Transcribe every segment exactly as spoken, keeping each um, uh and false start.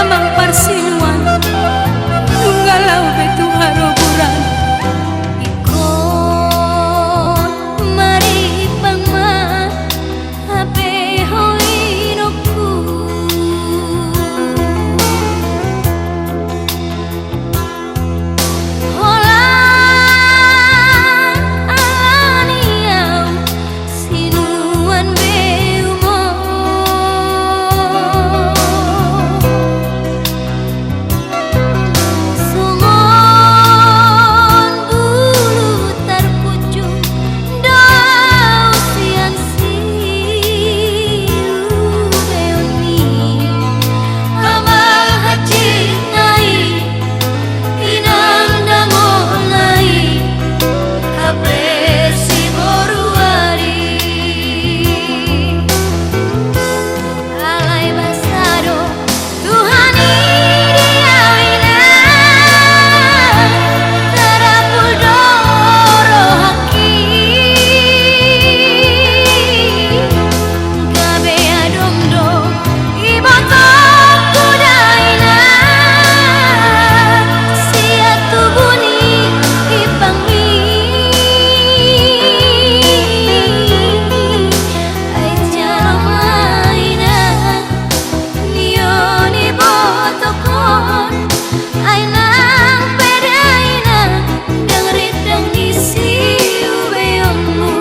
Amang parsinuan, nunga laho be tu haroburan. Ingkon marimbang ma hape ho inongku. Holan alani au sinuan beumon. Songon bulu tarpunjung do au sian siubeon ni amang hansit nai, inang dangol nai, hape siboru ari. Alai basa do Tuhan i di au inang, tarapul do rohangki. Gabe adong do ibotongku da inang, sian tubu ni impangmi. Ai jalo ma inang, nion ibotongkon, ai nang pe da inang, dang rindang ni siubeonmu.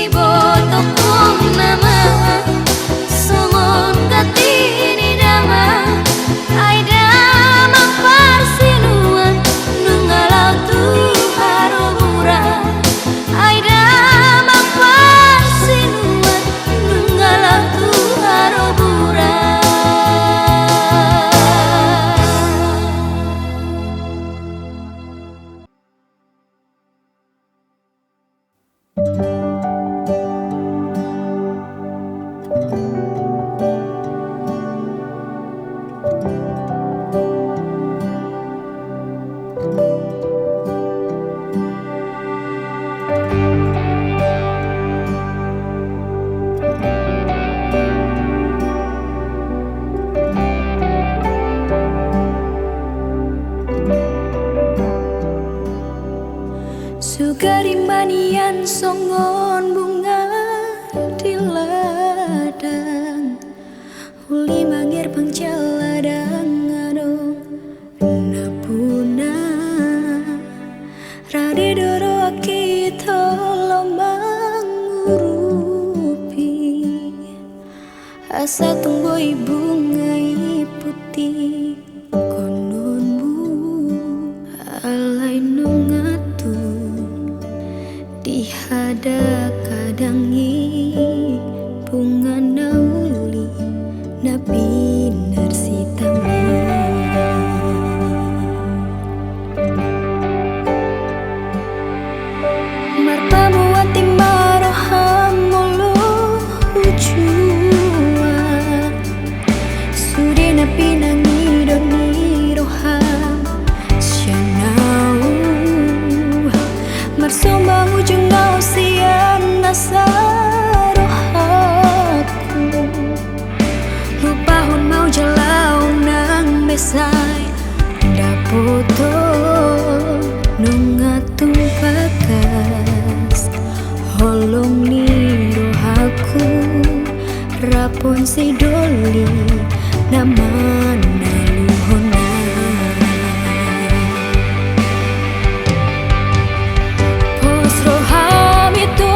Ibotongkon nama songon ganti ni damang, ai damang parsinuan, nunga laho tu haroburan. Ai damang parsinuan, nunga laho tu haroburan. Sugari ma nian songon bunga di ladang, uli mangerbang jala dang adong na puna. Rade do rohangki tolo mangurupi, asa tung boi bunga i putik. Kononmu alai nunga tung dihadang-hadang i bunga na uli na pinarsitam i. Marpamuati ma roham molo hujua, sude na pinangido ni roham sian ahu. Marsomba ujung ahu sian nasa rohangku. Lupahon ma au jala unang be sai dapoton, nunga tung bagas holong ni rohangku, rapon sidoli na manaluhon. Pos roham ito,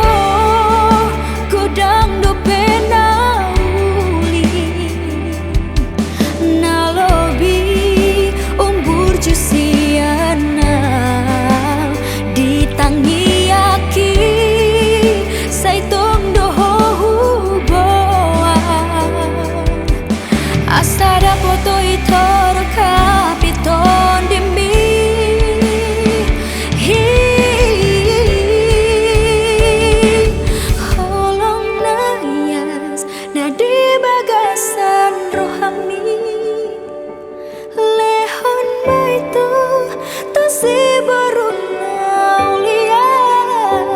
godang dope na uli, na lobi umburju sian na di tangiangki, sai tong do ho huboan. Asa dapot ho ito rap di tondimi. Hi, holong na ias na di bagasan rohami. Lehon ma ito tu siboru na ulian.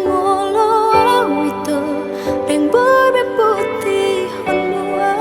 Molo au ito, dang boi be putihonmu au.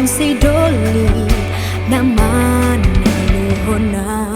Sidoli na manaluhon na.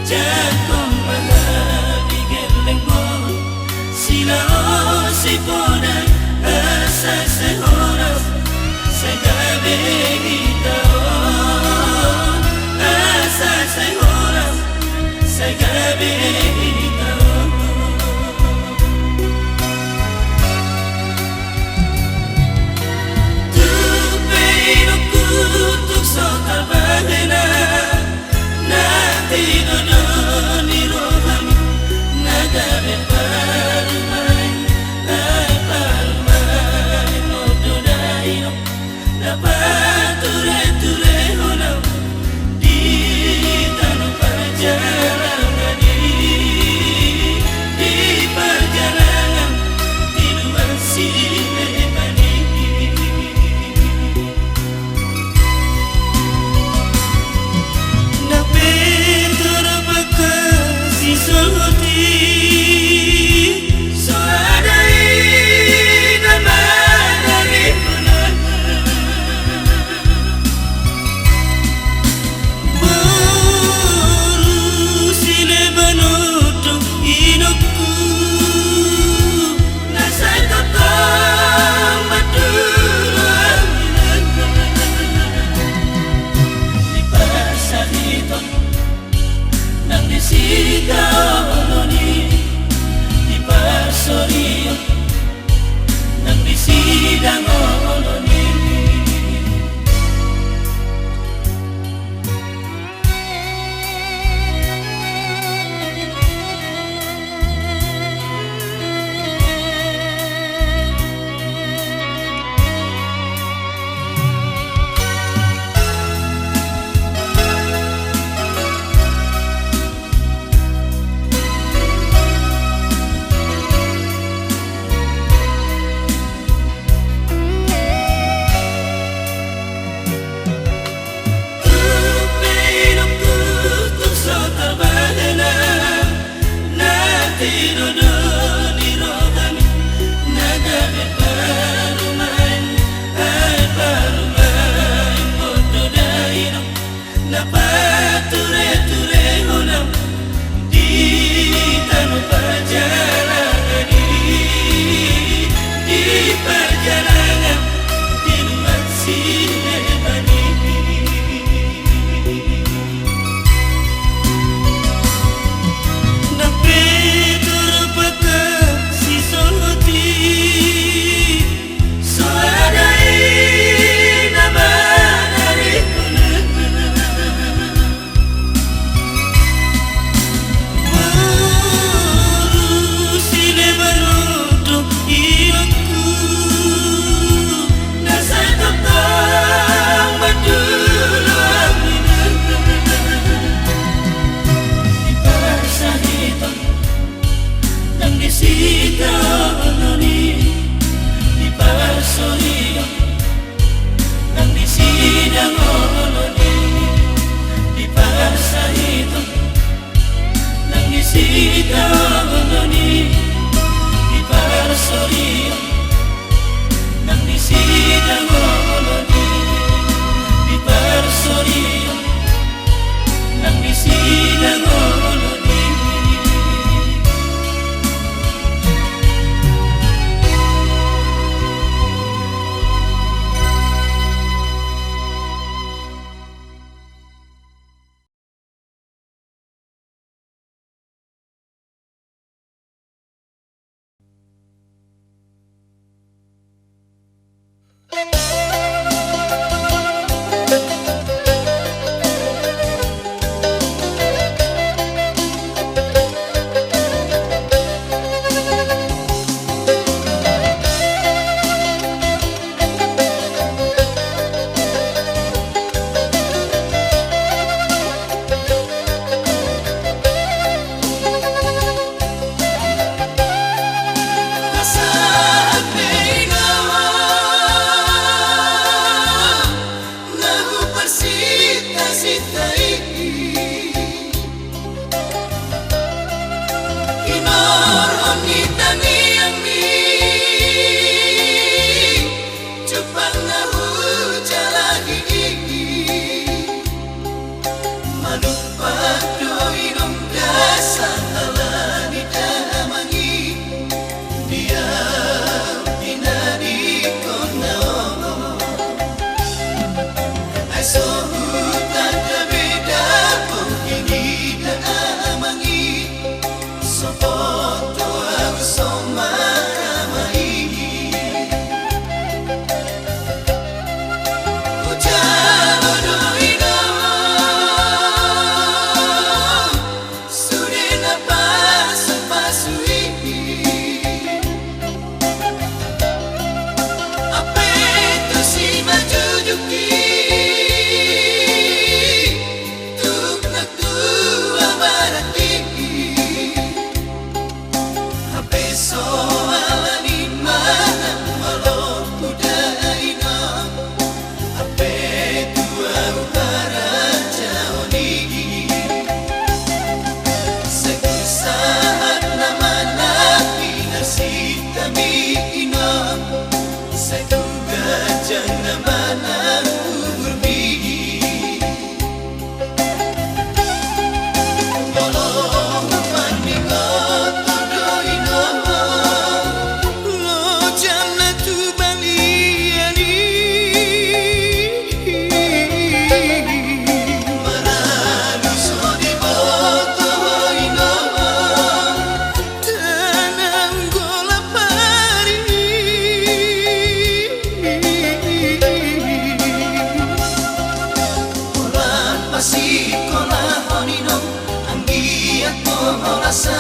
Jangkon ma hami gellengmon, silaosi podang asa sai horas, sai gabe hita on, asa sai horas, sai gabe hita on. Tung pe inongku tung so tarbahen, na tinodo ni roham, na gabe parumaen, ai parumaen on do da inong, na patureturehon au di tano parjalangan i, di parjalangan di luat sileban i. Nang pe torop angka sisolhot i, so adong i na manarihon. Boru sileban on do inongku, na sai tongtong mandulu hami nangkin. Diparsahiton nang disi da olon i, diparsorion nang disi da ngolon i. Tung pe inongku tung so tarbahen, na tinodo ni roham, na gabe parumaen, ai parumaen on do da inong, na patureturehon au di tano parjalangan i, di parjalangan di luat sileban i. Nang pe torop angka sisolhot i, so adong i na manarihon. Boru sileban on do inongku, na sai tongtong mandulu hami nangkin. Diparsahiton nang disi da olon i, diparsorion nang disi da ngolon i. Diparsahiton nang disi da olon i, diparsorion nang disi da ngolon i. Diparsorion nang disi da ngolon i. Anggiat ma holasa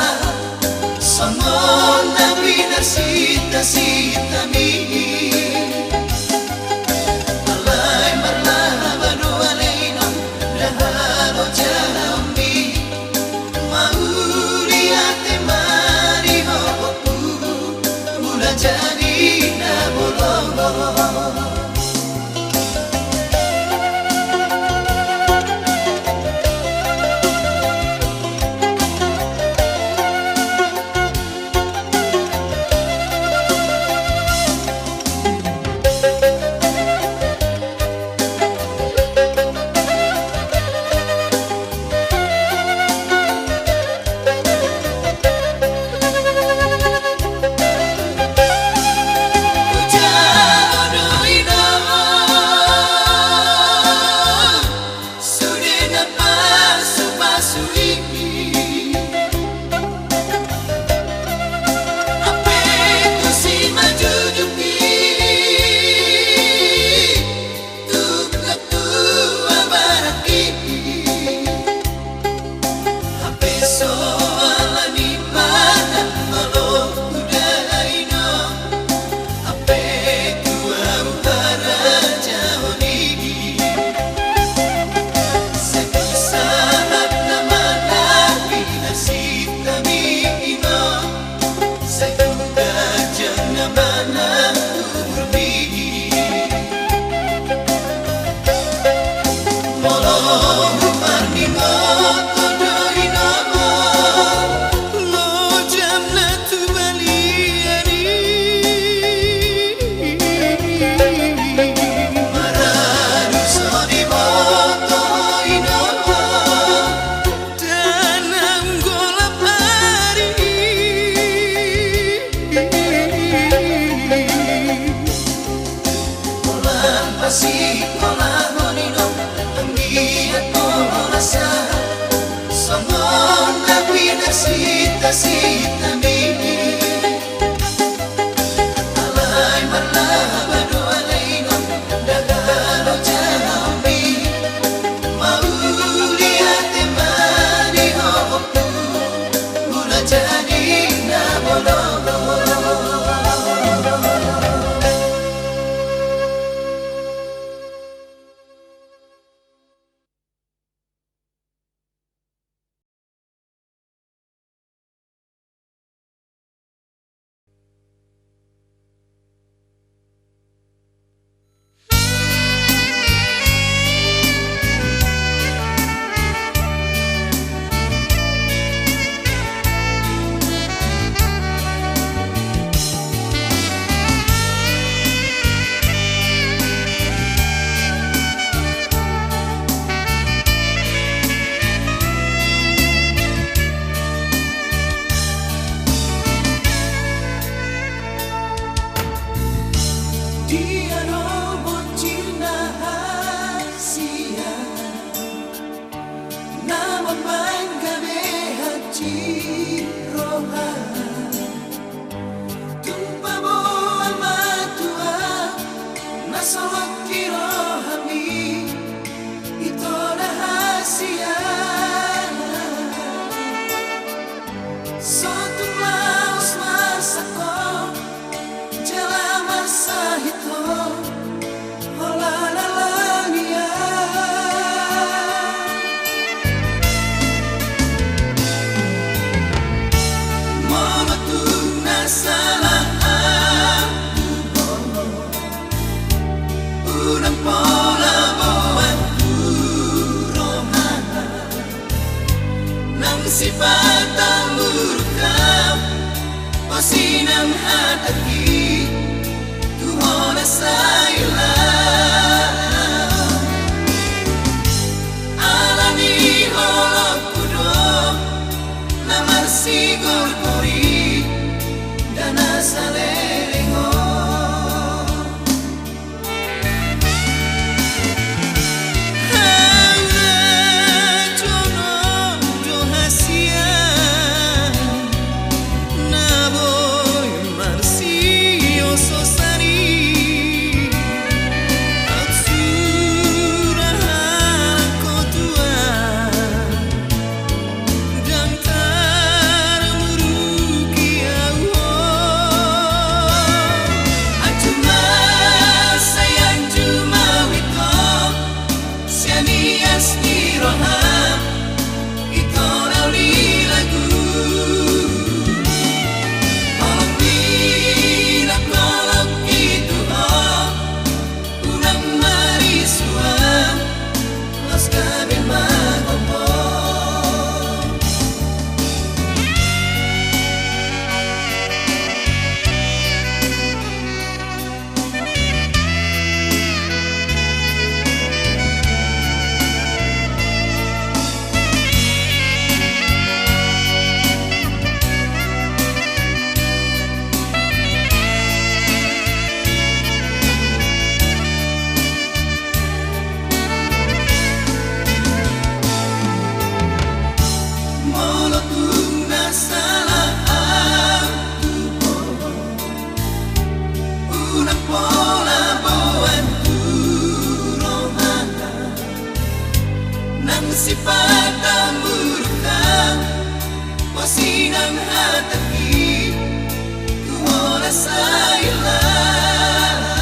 songon na pinarsinta-sintami. Alai marlaba do ale inong, ndang halojaonmi. Mauliate ma di ho ompu, mula jadi na bolongkon. Sude na pasu-pasu i, hape tu simanjujung i, tung na tua barat i. Hape so ala ni padan malo tu dainong. Hape tu au harajaon i, sai tu sahat na manang pinarsinta mi inong, sai tu ganjang na manang umur mi. Molo huparningot do inong, lojam na tu balian i. Maradu so diboto inong, tanam golap ari. Holan pasikolahon inong, anggiat ma holasa songon na pinarsinta-sinta mi. Alai marlaba do ale inong, ndang halojaonmi. Mauliate ma di ho ompu, mula jadi na bolongkon. Dia do bocil na hasian, na mambaen gabe hansit roha. Tung paboa matua na solot di rohami, ito na hasian. Sotung laos marsangkot jala marsahit ho, holan ala ni an. Molo tung na salah ahu, unang pola boan tu roha. Nang sipata murka, posi nang hatangki, tu ho na sai laho. Ala ni holongku do na marsigorgor i, ndang na saleleng on. Hau na jonok do hasian, na boi marsiososan i. Aut sura halak ho tuan, ndang ta Tung na sala ahu tu ho, unang pola boan tu rohana, nang sipata muruk, pos i nang hatangki tu ho na sai laho.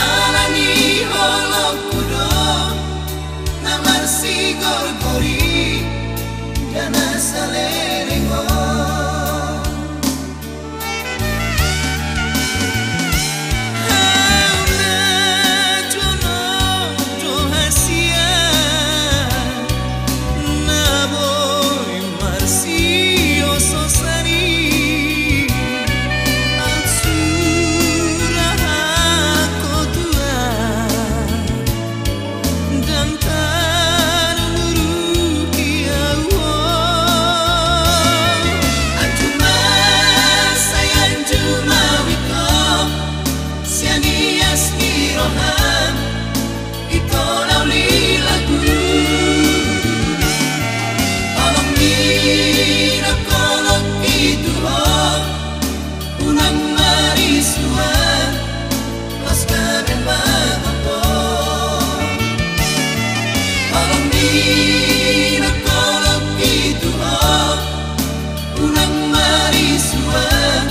Ala ni holongku do na marsigorgori, da na saleleng on. Hau na jonom do hasian, na boi marsiososan i, aut sura hakotoan. Ndang tarmuruki ahu ho. Anju ma sai anju ma huingot sian ias ni roham, ito na uli lagu. Holong ni na kolok i tu ho, unang marisuan, los gabe mangapon. Holong ni na kolok i tu ho, unang marisuan,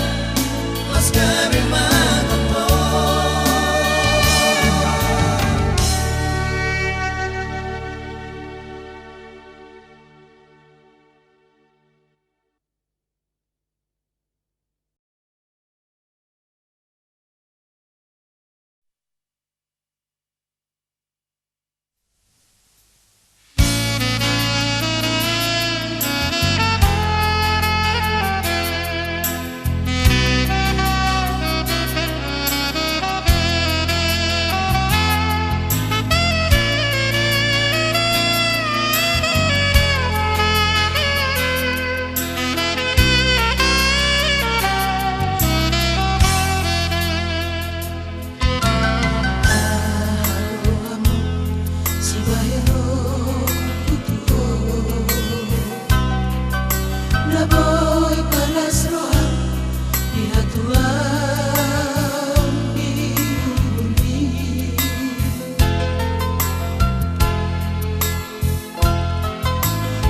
los gabe mangapon.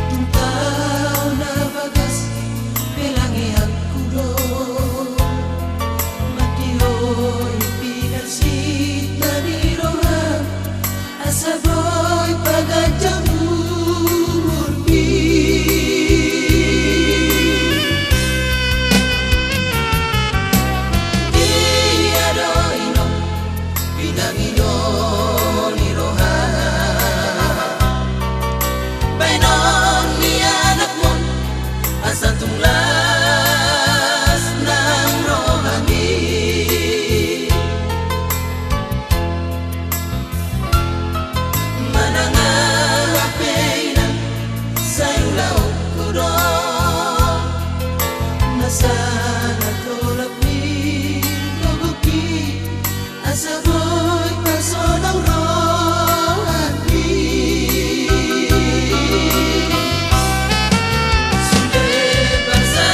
Tung taon na bagas pe langeanku do mandioi pinarsinta ni roham, asa boi paganjang umurmi. Dia do i non pinangido ni roha, baenon ni anakmon asa tung las nang rohami. Manang aha pe inang sai ulaonku do, na sala tolap ni gogongki, asa boi pasonang rohangki. Sude basa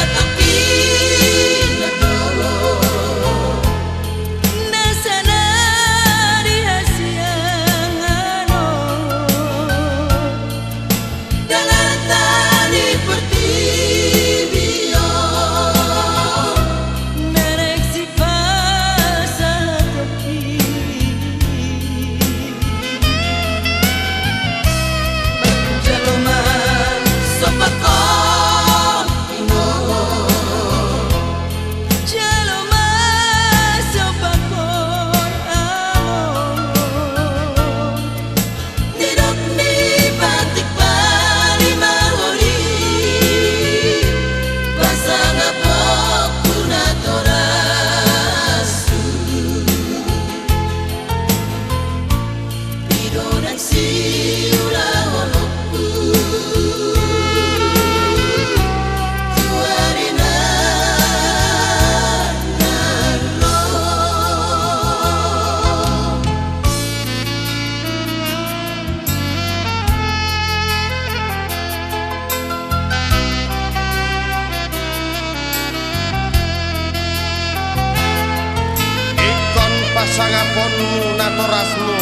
Sangaponmu natorasmu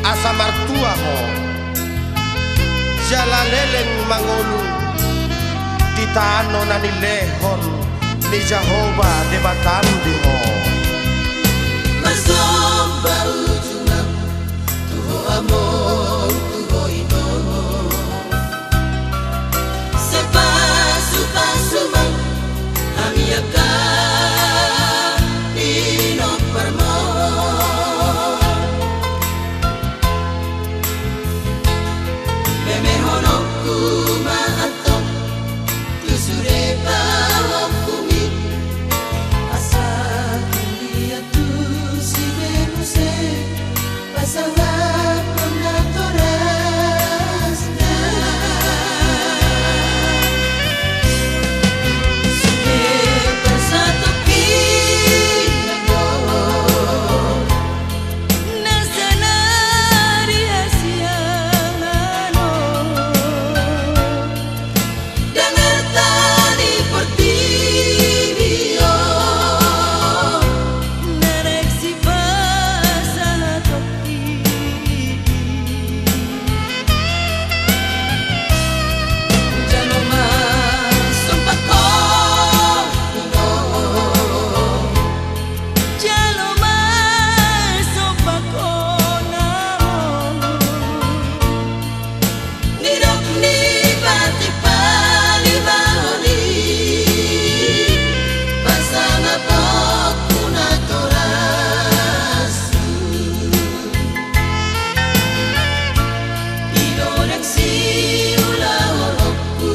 asa martua ho, jala leleng mangolu di tano na nilehon ni Jahowa Debatam di ho. Marsomba ujungna tu ho among tu ho inong. Sai pasupasu ma hami angka pinomparmon. Memehononku ma antong tu sude pahompu i, asa tung dia tu sude muse pasahathon natorasna. Sude pasahathon pinomparmon. Na sanari hasiangan on. Ndang arta ni portibi on. Na naeng sipasahaton i. Jalo ma somba ho. Jalo ma somba ho na ho. Nidok ni pati palimahon i, pasangaponku natorashu. I do nang siulahononku.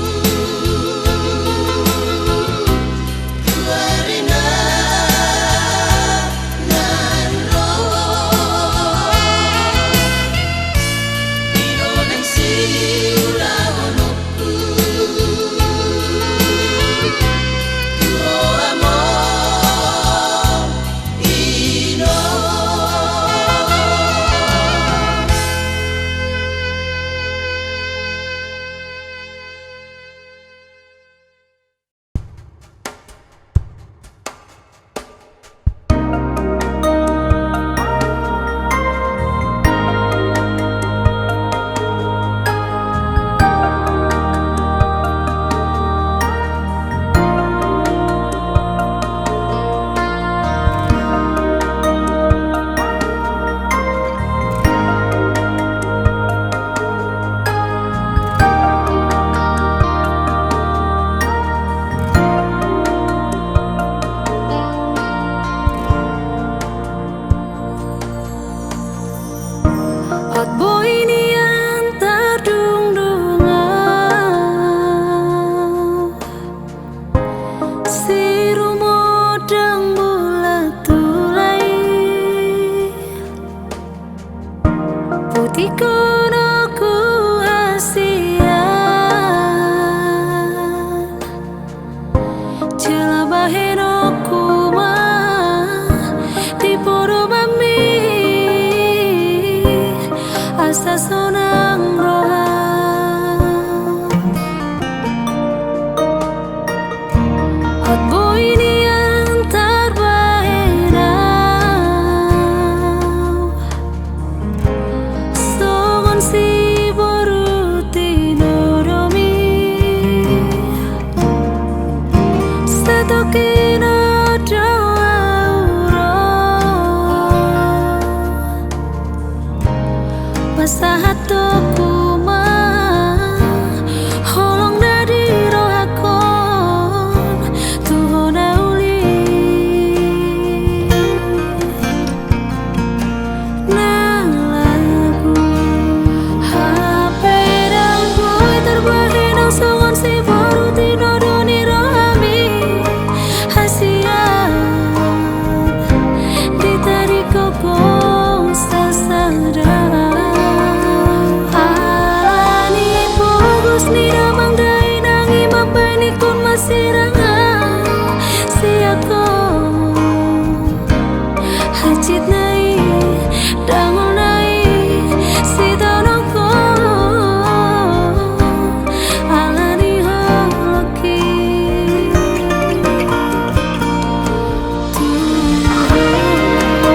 Hot boi nian tardungdung au. Sirumodang bulan tulai. Putihkon oku hasian. Jala bahenonku ma di podomanmi asa sonang roham. Hot boi nian tarbahen au. Songon siboru tinodomi. Satongkin on do au ro. Pasahatonku ma holong na di rohangkon tu ho na uli. Na lagu hape ndang boi tarbahen au songon siboru tinodo ni rohami. Hasian di tadingkon sasada. Alani pogos ni damang dainang i mambahen ingkon masirang hau sian ho. Hansit nai, dangol nai, sitaononghon alani holongki. Tuhan,